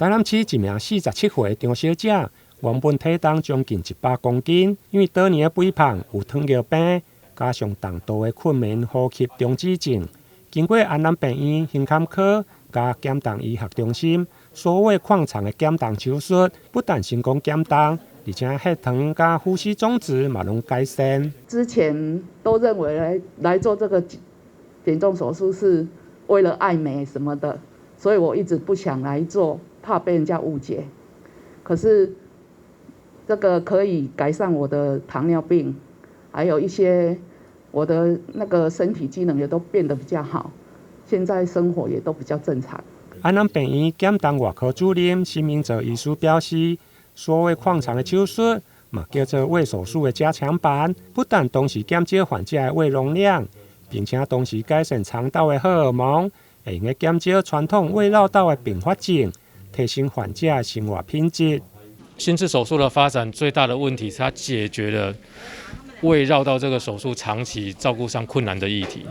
台南市一名47歲張小姐，原本體重將近100公斤，因為多年的肥胖有糖尿病，加上重度的困眠呼吸中止症，經過安南病院胸腔科佮減重醫學中心數位擴腸的減重手術，不但成功減重，而且血糖佮呼吸總值嘛攏改善。之前都認為來做這個減重手術是為了愛美什麼的，所以我一直不想來做，怕被人家誤解。可是這個可以改善我的糖尿病，還有一些我的那個身體機能也都變得比較好，現在生活也都比較正常。安南病院減重外科主任施明哲醫師表示，數位擴腸的手術嘛叫做胃手術的加強版，不但同時減少患者的胃容量，並且同時改善腸道的荷爾蒙，會用減少傳統胃繞道的併發症，提升患者的生活品質。心智手術的發展最大的問題是它解決了胃繞道這個手術長期照顧上困難的議題。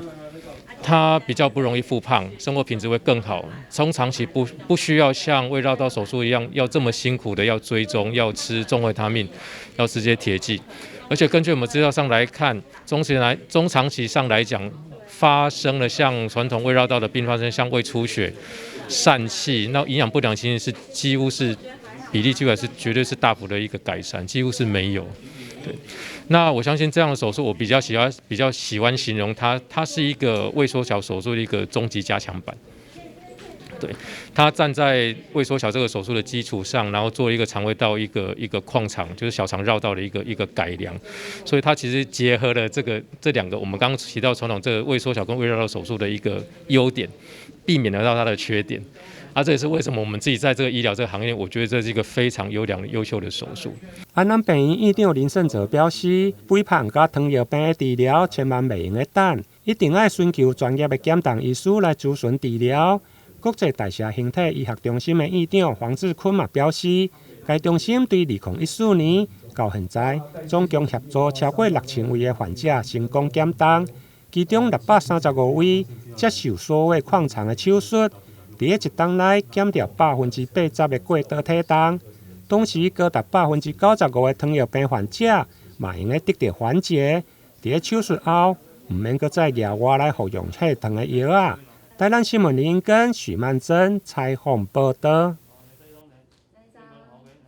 它比較不容易復胖，生活品質會更好。中長期不需要像胃繞道手術一樣要這麼辛苦的要追蹤，要吃中維他命，要吃這些鐵劑。而且根據我們資料上來看，中長期上來講，發生了像傳統胃繞道的併發症，像胃出血、疝氣，那營養不良情形是幾乎是比例，基本是絕對是大幅的一個改善，幾乎是沒有。對，那我相信這樣的手術，我比較喜歡形容它，它是一個胃縮小手術的一個終極加強版。對，它站在胃縮小這個手術的基礎上，然後做一個腸胃道一個擴腸，就是小腸繞道的一個改良，所以它其實結合了這兩個我們剛剛提到傳統這個胃縮小跟胃繞道手術的一個優點，避免了到它的缺點。啊，這也是為什麼我們自己在這個醫療這個行業，我覺得這是一個非常優良、優秀的手術。安南病院院長林勝哲表示，肥胖佮糖尿病的治療千萬袂用得等，一定愛尋求專業的減重醫師來諮詢治療。國際代謝形態醫學中心的院長黃志坤嘛表示，該中心對2014年到現在，總共協助超過6000位的患者成功減重，其中635位接受數位擴腸的手術。佇咧一冬內減掉80%的過多體重，同時高達95%的糖尿病患者嘛會用得得到緩解。佇咧手術後，毋免閣再額外來服用血糖的藥仔。台南新聞林根許曼珍採訪報導。